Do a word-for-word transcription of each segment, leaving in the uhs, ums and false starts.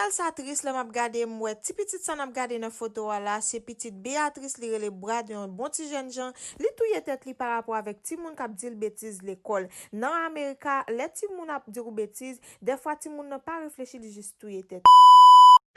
Sa tris lè m ap gade, m wè ti pitit sa n ap gade nan foto a la, se pitit Beatrice, li rele Brad, yon bon ti jèn jan. Li touye tèt li pa rapò avèk timoun k ap di l betiz lekòl. Nan Amerika, lè timoun ap di w betiz, dèfwa timoun nan pa reflechi, li jis touye tèt.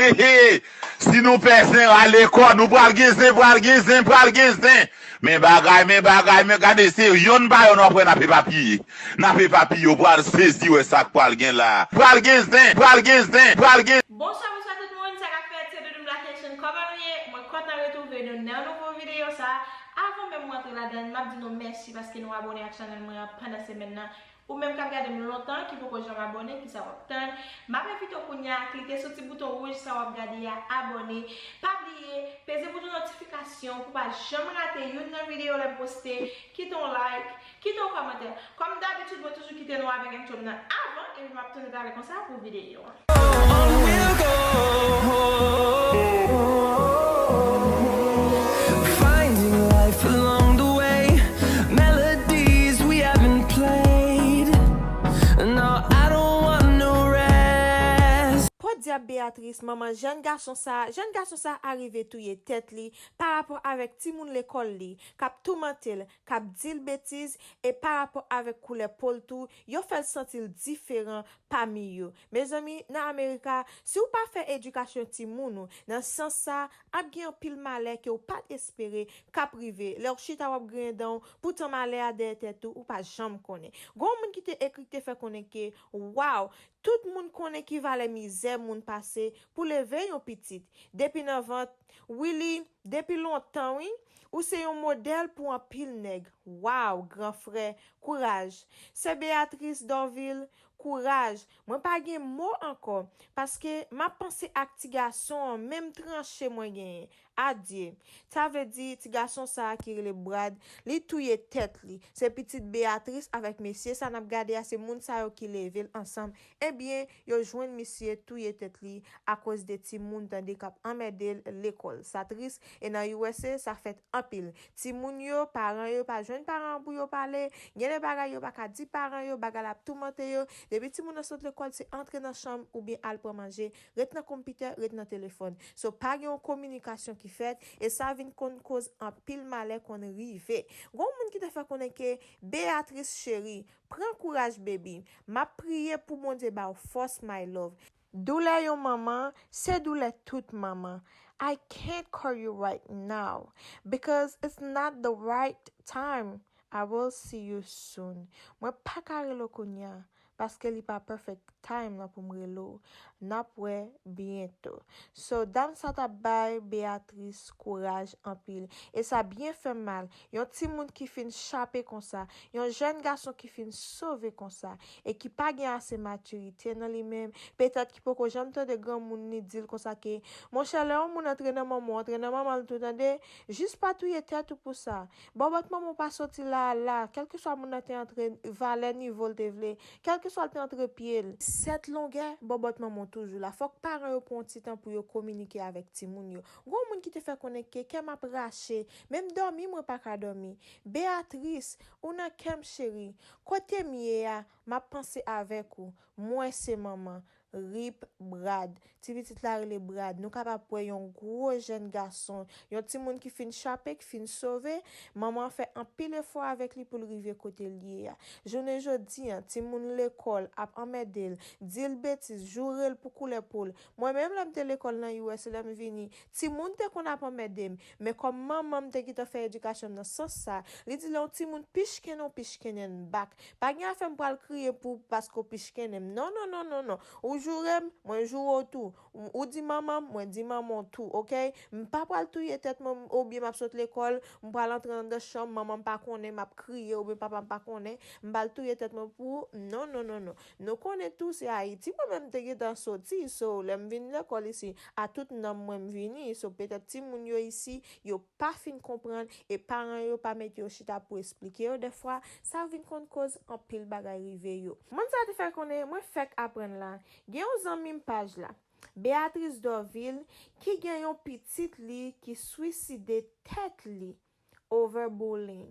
He, he, si nou pè zen a lekòl, nou pral gen zen, pral gen zen, pral gen zen. Men bagay, men bagay, men gade se yonn pa yonn w ap wè n ap epapiye. N ap epapiye, w pral sezi wè sa k pral gen la. Pral gen zen, pral gen zen, pral gen. Bonswa, bonswa tout moun, sa k ap fèt, se Doudou Black Haitian, kòman nou ye? Mwen kontan retwouve nou nan nouvo videyo sa. Avan menm mwen antre ladan l, m ap di nou mèsi paske nou abòne ak chanèl mwen an pandan semèn nan. Ou menm k ap gade m lontan, ki poko janm abòne, kisa w ap tann? M ap envite w kounye a, klike sou ti bouton wouj sa w ap gade a, abòne. Pa bliye, peze bouton notifikasyon pou w pa janm rate youn nan videyo lè m poste. Kite yon like, kite yon kòmantè. Kòm dabitid, mwen toujou kite nou avèk entwo m nan avan, epi m ap tounen talè konsa pou videyo a. Podyab Beatrice, manman jèn gason sa, jèn gason sa a rive touye tèt li pa rapò avèk timoun lekòl li k ap toumante l, k ap di l betiz, e pa rapò avèk koulè po l tou, yo fè l santi l diferan pami yo. Mezanmi, nan Amerika, si w pa fè edikasyon timoun ou nan sans sa, ap gen anpil malè ke w pa t espere k ap rive. Lè w chita w ap griyen dan w, poutan malè a dèyè tèt ou, ou pa janm konnen. Gon moun ki te ekri k te fè konnen ke, waw, tout moun konnen ki valè mizè moun pase pou leve yon pitit. Depi nan vant, wi li, depi lontan wi, ou se yon modèl pou anpil nèg. Waw, gran frè, kouraj. Sè Beatrice Dorvil, kouraj. Mwen pa gen mo ankò, paske m ap panse ak ti gason an, menm tranche mwen genyen. Adye. Sa vle di, ti gason sa a ki rele Brad, li touye tèt li. Se pitit Beatrice avèk mesye sa n ap gade a, se moun sa yo ki leve l ansanm. Ebyen, yo jwenn misye touye tèt li akoz de timoun tande k ap anmède l lekòl. Sa tris, e nan U S A, sa fèt anpil. Timoun yo, paran yo pa jwenn paran an pou yo pale, gen de bagay yo pa ka di paran yo, bagay la ap toumante yo. Depi timoun nan sot lekòl, se antre nan chanm oubyen al pran manje, ret nan konpitè, ret nan telefòn. So, pa gen yon kominikasyon ki fèt, e sa vin konn koz anpil malè konn rive. Gon moun ki te fè konnen ke, Beatrice cheri, pran kouraj baby, m ap priye pou Bondye ba w fòs my love. Doulè yon manman, se doulè tout manman. I can't call you right now because it's not the right time. I will see you soon. Mwen pa ka rele w kounye a, paske li pa perfect time lan pou m rele w. N ap wè byento. So, dam sa t ap bay Beatrice kouraj anpil. E sa byen fè m mal. Yon timoun ki fin chape konsa, yon jèn gason ki fin sove konsa, e ki pa gen ase matirite nan li menm, petèt ki poko janm tande granmoun li di l konsa ke, monchè, lè yon moun antre nan manman w, antre nan manman l tou, tande, jis pa touye tèt ou pou sa. Bòbòt manman w pa soti la a la, kèlkeswa moun nan te antre, valè nivo l te vle, kèlkeswa l te antre pye l. Sèt longè, bòbòt manman w toujou la. Fòk paran yo pran yon ti tan pou yo kominike avèk timoun yo. Gon moun ki te fè konnen ke kè m ap rache, menm dòmi mwen pa ka dòmi. Beatrice, ou nan kè m cheri. Kote m ye a, m ap panse avèk ou. Mwen se manman. Rip Brad. Ti pitit la rele Brad. Nou kapab wè yon gwo jèn gason, yon timoun ki fin chape, ki fin sove. Manman an fè anpil efò avèk li pou l rive kote l ye a. Jounen jodi a, timoun lekòl ap anmède l, di l betiz, joure l pou koulè po l. Mwen menm, lè m te lekòl nan U S A, lè m vini, timoun te konn ap anmède m. Men kòm manman m te gentan fè edikasyon m nan sans sa, li di lè yon timoun pichkennen w, pichkennen l bak. Pa gen afè m pral kriye pou paske w pichkennen m. Non, non, non, non, non. Ou joure m, mwen joure w tou. Ou di manman m, mwen di manman w tou, oke? M pa pral touye tèt mwen oubyen m ap sot lekòl, m pral antre anndan chanm, manman m pa konnen, m ap kriye oubyen papa m pa konnen, m pral touye tèt mwen pou ou. Non, non, non, non. Nou konnen tou se Ayiti mwen menm m te gentan soti, so lè m vin lekòl isi, a tout nanm mwen m vini, so petèt timoun yo isi, yo pa fin konprann e paran yo pa mete yo chita pou esplike yo dèfwa, sa vin konn koz anpil bagay rive yo. Moun sa te fè konnen mwen fèk aprann la, gen yon zanmi m paj la, Beatrice Dorvil, ki gen yon pitit li ki swiside tèt li over bullying.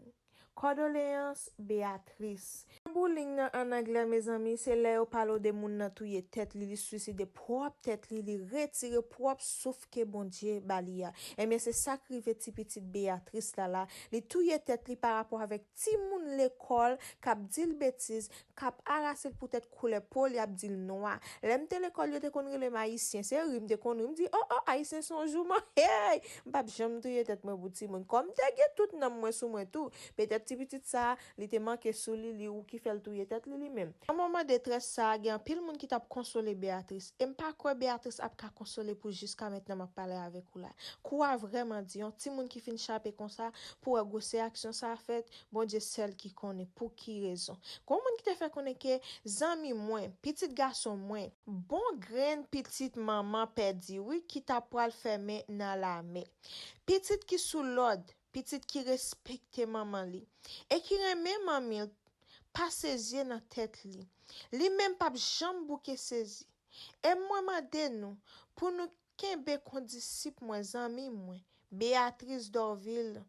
Kòdoleyans, Beatrice. Bullying nan an anglè, mezanmi, se lè yo pale w de moun nan touye tèt li, li swiside pwòp tèt li, li retire pwòp souf ke Bondye ba li a. Ebyen, se sa k rive ti pitit Beatrice la la. Li touye tèt li pa rapò avèk timoun lekòl k ap di l betiz, k ap arase l poutèt koulè po li, ap di l nwa. Lè m te lekòl, yo te konn rele m Ayisyen. Se ri m te konn ri. M di, "O, o, Ayisyen se yon jouman." Hey! M p ap janm touye tèt mwen pou timoun. Kòm m te gen tout nanm mwen sou mwen tou, petèt ti pitit sa a, li te manke sou li, li ou ki fè l touye tèt li, li menm. Nan moman detrès sa a, gen anpil moun ki t ap konsole Beatrice. E m pa kwè Beatrice ap ka konsole pou jiska mentnan m ap pale avèk ou la. Kou a vrèman di, yon timoun ki fin chape konsa, pou wè gwosè aksyon sa a fèt, Bondye sèl ki konnen pou ki rezon. Gon moun ki te fè konnen ke zanmi mwen, pitit gason mwen, bon grenn pitit manman pèdi wi, ki ta pral fèmen nan lame. Pitit ki sou lòd, pitit ki respekte manman li, e ki renmen manmi l pase zye nan tèt li. Li menm p ap janm bouke sezi. E mwen mande nou pou nou kenbe kondisip mwen, zanmi mwen, Beatrice Dorvil,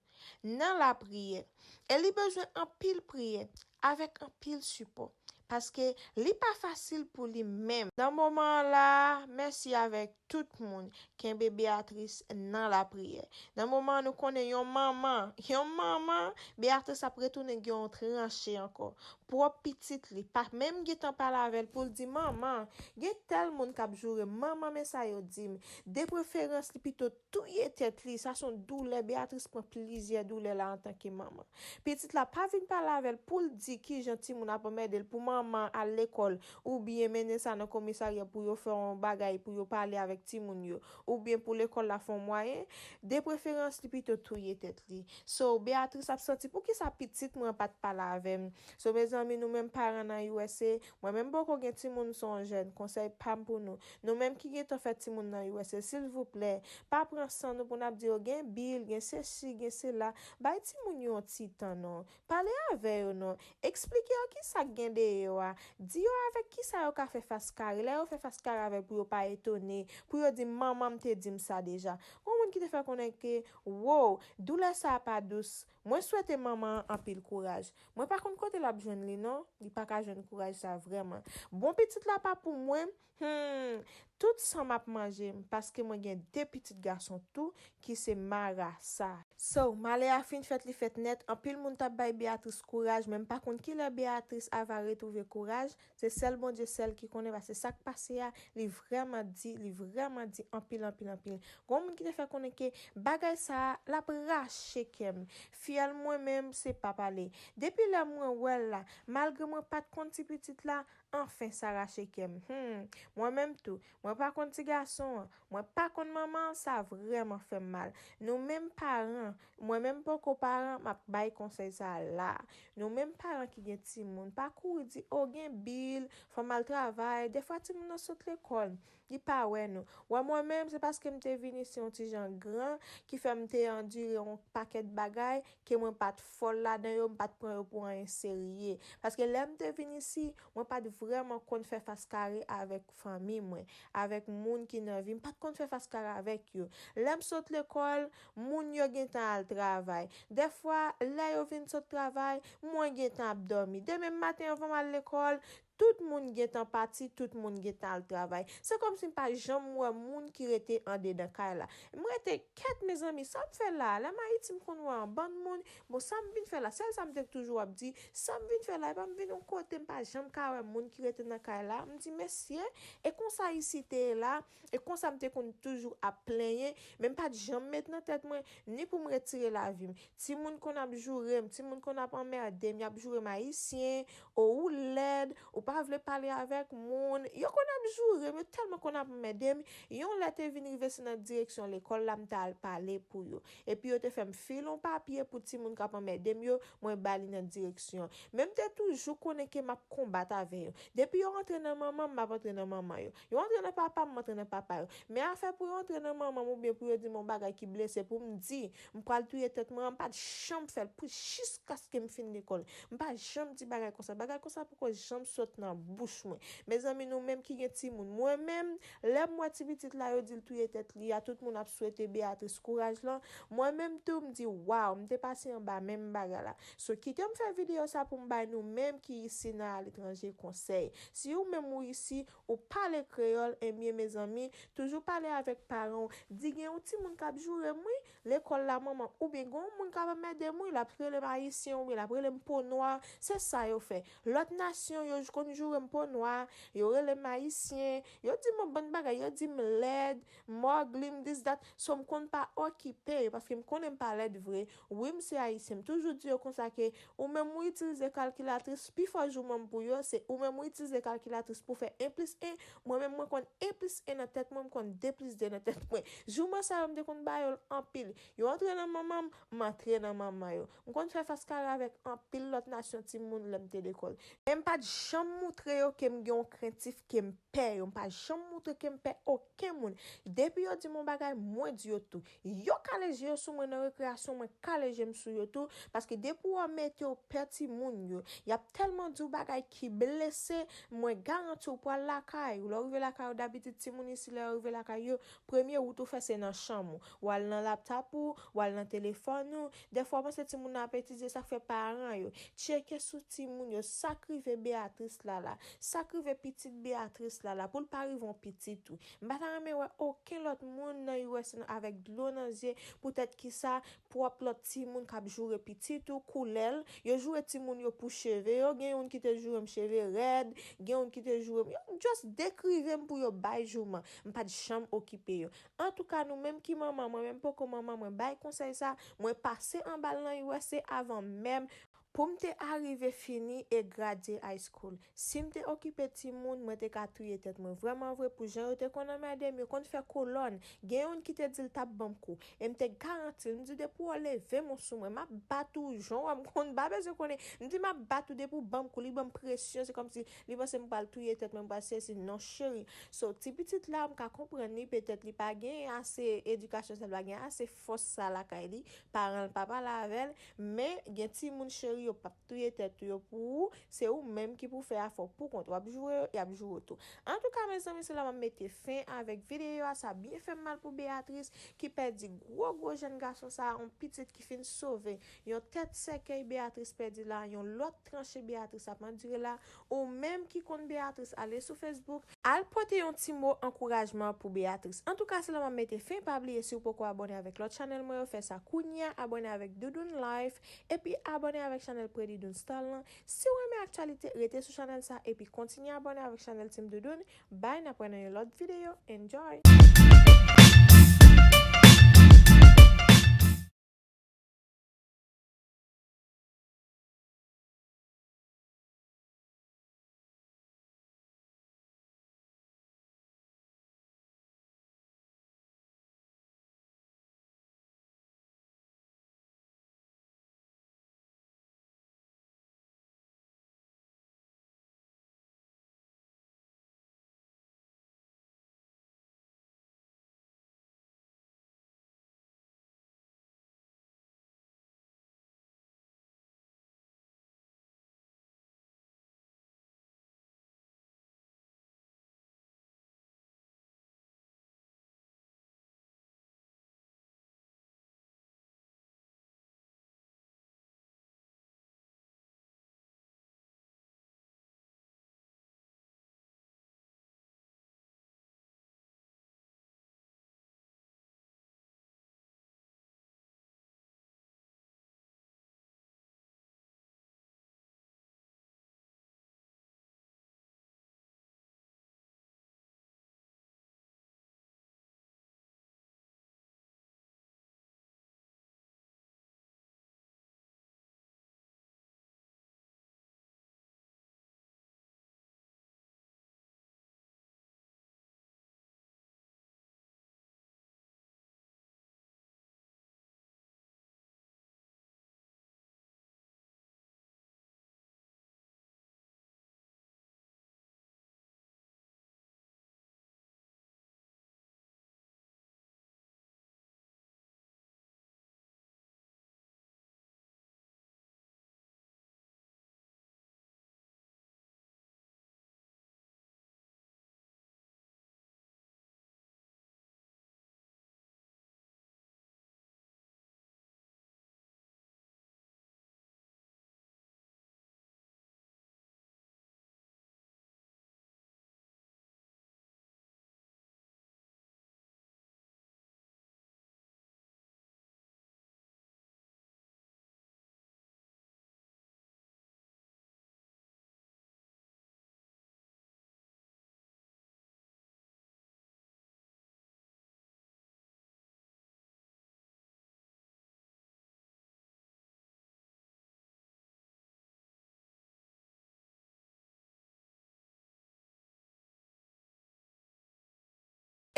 nan lapriyè. E li bezwen anpil priyè, avèk anpil sipò. Paske li pa fasil pou li menm. Nan moman an la, mèsi avèk tout moun. Kenbe Beatrice nan lapriyè. Nan moman an, nou konnen yon manman, yon manman, Beatrice ap retounen gen yon tranche ankò. Pwòp pitit li, pa menm gentan pale avè l pou l di, "Manman, gen tèl moun k ap joure m, manman, men sa yo di m." De preferans, li pito touye tèt li. Sa se yon doulè. Beatrice pran plizyè doulè la antanke manman. Pitit la pa vin pale avè l pou l di kijan timoun ap anmède l, pou manman al lekòl, oubyen mennen sa nan komisarya pou yo fè yon bagay, pou yo pale avèk timoun yo, oubyen pou lekòl la fè yon mwayen. De preferans, li pito touye tèt li. So, Beatrice ap santi, "Poukisa pitit mwen pa t pale avè m?" So, mezanmi, nou menm paran nan U S A, mwen menm poko gen timoun, se yon jèn, konsèy pa m pou nou. Nou menm ki gentan fè timoun nan U S A, silvouplè, pa pran san nou pou n ap di yo gen bil, gen sesi, gen sela. Bay timoun yo yon ti tan non. Pale avè yo non. Eksplike yo kisa k gen dèyè yo a. Di yo avèk kisa yo ka fè fas kare. Lè yo fè fas kare avè l pou yo pa etone, pou yo di, "Manman m te di m sa deja." Gon moun ki te fè konnen ke, wow, doulè sa a pa dous. Mwen swete manman an anpil kouraj. Mwen pa konn kote l ap jwenn li non. Li pa ka jwenn kouraj sa vrèman. Bon, pitit la pa pou mwen. Hmm, tout san m ap manje m, paske mwen gen de pitit gason tou ki se marasa. So, malè a fin fèt, li fèt nèt. Anpil moun t ap bay Beatrice kouraj, men m pa konn kilè Beatrice ava retwouve kouraj. Se sèl Bondye sèl ki konnen, paske sa k pase a, li vrèman di, li vrèman di anpil, anpil, anpil. Gon moun ki te fè konnen ke bagay sa a, l ap rache kè m. Fyèl mwen menm, se pa pale. Depi lè mwen wè l la, malgre mwen pa t konn ti pitit la, anfen, sa rache kè m. Hmm, mwen menm tou, mwen pa konn ti gason an, mwen pa konn manman an, sa vrèman fè m mal. Nou menm paran, mwen menm poko paran, m ap bay konsèy sa a la. Nou menm paran ki gen timoun, pa kouri di, "O, gen bil, fò m al travay." Defwa timoun nan sot lekòl, li pa wè nou. Wè mwen menm, se paske m te vin isi yon ti jan gran, ki fè m te andire yon pakèt bagay, ke mwen pa t fòl ladan yo, m pa t pran yo pou anyen serye. Paske lè m te vin isi, mwen pa t vrèman konn fè fas kare avèk fanmi mwen, avèk moun ki nan vi m, m pa t konn fè fas kare avèk yo. Lè m sot lekòl, moun yo gentan al travay. Dèfwa, lè yo vin sot travay, mwen gentan ap dòmi. Demen maten anvan m al lekòl, tout moun gentan pati, tout moun gentan al travay. Se kòmsi m pa janm wè moun ki rete andedan kay la. M rete kèt, mezanmi, sa m fè la? Lè m Ayiti, m konn wè yon bann moun. Bon, sa m vin fè la? Sèl sa m te toujou ap di, sa m vin fè la? Epa m vin yon kote, m pa janm ka wè moun ki rete nan kay la. M di, "Mesye, e konsa isi te ye la?" E konsa m te konn toujou ap plenyen, men m pa t janm met nan tèt mwen, ni pou m retire lavi m. Timoun konn ap joure m, timoun konn ap anmède m, y ap joure m ayisyen, o ou lèd, ou pa vle pale avèk moun. Yo konn ap joure m, yo tèlman konn ap anmède m. Yon lè te vin rive se nan direksyon lekòl la m t al pale pou yo. Epi yo te fè m file yon papye pou timoun k ap anmède m yo, mwen ba li nan direksyon. Men m te toujou konnen ke m ap konbat avè yo. Depi yo antre nan manman m, m ap antre nan manman yo. Yo antre nan papa m, m antre nan papa yo. Men afè pou yo antre nan manman m oubyen pou yo di m yon bagay ki blese pou m di, m pral touye tèt mwen, m pa t janm fè l pou jiskaske m fin lekòl. M pa janm di bagay konsa. Bagay konsa poko janm sot nan bouch mwen. Mezanmi, nou menm ki gen timoun, mwen menm, lè m wè ti pitit la yo di l touye tèt li a, tout moun ap swete Beatrice kouraj lan, mwen menm tou m di, waw, m te pase anba menm bagay la. So, kite m fè videyo sa pou m bay nou menm ki isi nan aletranje konsèy. Si ou menm ou isi, ou pale kreyòl, ebyen, mezanmi, toujou pale avèk paran w. Di gen yon timoun k ap joure m, wi, lekòl la, manman, oubyen gen yon moun k ap anmède m, wi, l ap rele m ayisyen, oubyen l ap rele m po nwa. Se sa yo fè. Lòt nasyon, yo j-, konn joure m po nwa, yo rele m ayisyen, yo di m yon bann bagay, yo di m lèd, m ugly, m this, that. So, m konn pa okipe yo, paske m konnen m pa lèd vre. Wi, m se ayisyen. M toujou di yo konsa ke ou menm ou itilize kalkilatris, pifò jouman m pou yo, se ou menm ou itilize kalkilatris pou fè en plis en. Mwen menm, mwen konn en plis en nan tèt mwen, m konn de plis de nan tèt mwen. Jouman sa yo, m te konn ba yo l anpil. Yo antre nan manman m, m antre nan manman yo. M konn fè fas kare avèk anpil lòt nasyon timoun lè m te lekòl. Men m pa t janm moutre yo ke m gen yon krentif, ke m pè yo. M pa janm moutre ke m pè okenn moun. Depi yo di m yon bagay, mwen di yo tou. Yo kale je yo sou mwen nan rekreyasyon, mwen kale je m sou yo tou, paske depi w mete w pè timoun yo, y ap tèlman di w bagay ki blese, mwen garanti w pral lakay ou. Lè w rive lakay ou, dabitid timoun isi, lè yo rive lakay yo, premye wout ou fè se nan chanm ou. W al nan laptop ou, w al nan telefòn ou. Dèfwa w panse timoun nan ap etidye, sa k fè paran yo tcheke sou timoun yo, sa k rive Beatrice la la, sa k rive pitit Beatrice la la, pou l pa rive yon pitit ou. M pa ta renmen wè okenn lòt moun nan U S A avèk dlo nan zye, poutèt kisa pwòp lòt timoun k ap joure pitit ou, koulè l, yo joure timoun yo pou cheve yo, gen youn ki te joure m cheve rèd, gen youn ki te joure m, yo just dekrive m pou yo bay jouman. M pa t janm okipe yo. Antouka, nou menm ki manman, mwen menm poko manman, mwen bay konsèy sa, mwen pase anba l nan U S A avan menm pou m te arive fini e gradye high school. Si m te okipe timoun, mwen te ka touye tèt mwen. Vrèman vre, pou jan yo te konn anmède m, yo konn fè kolòn. Gen youn ki te di l t ap ban m kou. E m te garanti l, m di, depi w leve men w sou mwen, m ap bat ou jan w wè m konn, m pa bezwen konnen. M di, m ap bat ou depi w ban m kou. Li ban m presyon, se kòmsi li panse m pral touye tèt mwen, m pral sezi. Non, cheri. So, ti pitit la, m ka konprann li, petèt li pa gen ase edikasyon sa, li pa gen ase fòs sa lakay li, paran l pa pale avè l, men gen timoun cheri, yo p ap touye tèt yo pou ou, se ou menm ki pou fè afè w pou kont ou. W ap joure yo, y ap joure w tou. Antouka, mezanmi, se la m ap mete fen avèk videyo a. Sa byen fè m mal pou Beatrice, ki pèdi gwo, gwo jèn gason sa, yon pitit ki fin sove. Yon tèt sèkèy Beatrice pèdi la, yon lòt tranche Beatrice ap andire la. Ou menm ki konn Beatrice, ale sou Facebook, al pote yon ti mo ankourajman pou Beatrice. Antouka, se la m ap mete fen. Pa bliye, si w poko abòne avèk lòt chanèl mwen yo, fè sa kounye a, abòne avèk Doudoune Life, epi abòne avèk chanèl Pretty Doune Style lan. Si w renmen aktyalite, rete sou chanèl sa, epi kontinye abòne avèk chanèl Team Doudoune. Bye, n ap wè nan yon lòt videyo. Enjoy!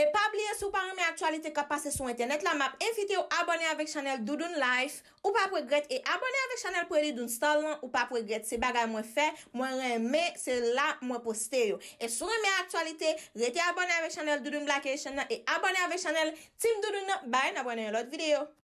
E pa bliye, si w pa renmen aktyalite k ap pase sou entènèt la, m ap envite w abòne avèk chanèl Doudoune Life. Ou p ap regrèt, e abòne avèk chanèl Pretty Doune Style lan, ou p ap regrèt. Se bagay mwen fè, mwen renmen, se la mwen poste yo. E si w renmen aktyalite, rete abòne avèk chanèl Doudoune Black Haitian nan e abòne avèk chanèl Team Doudoune nan. Bye, n ap wè nan yon lòt videyo.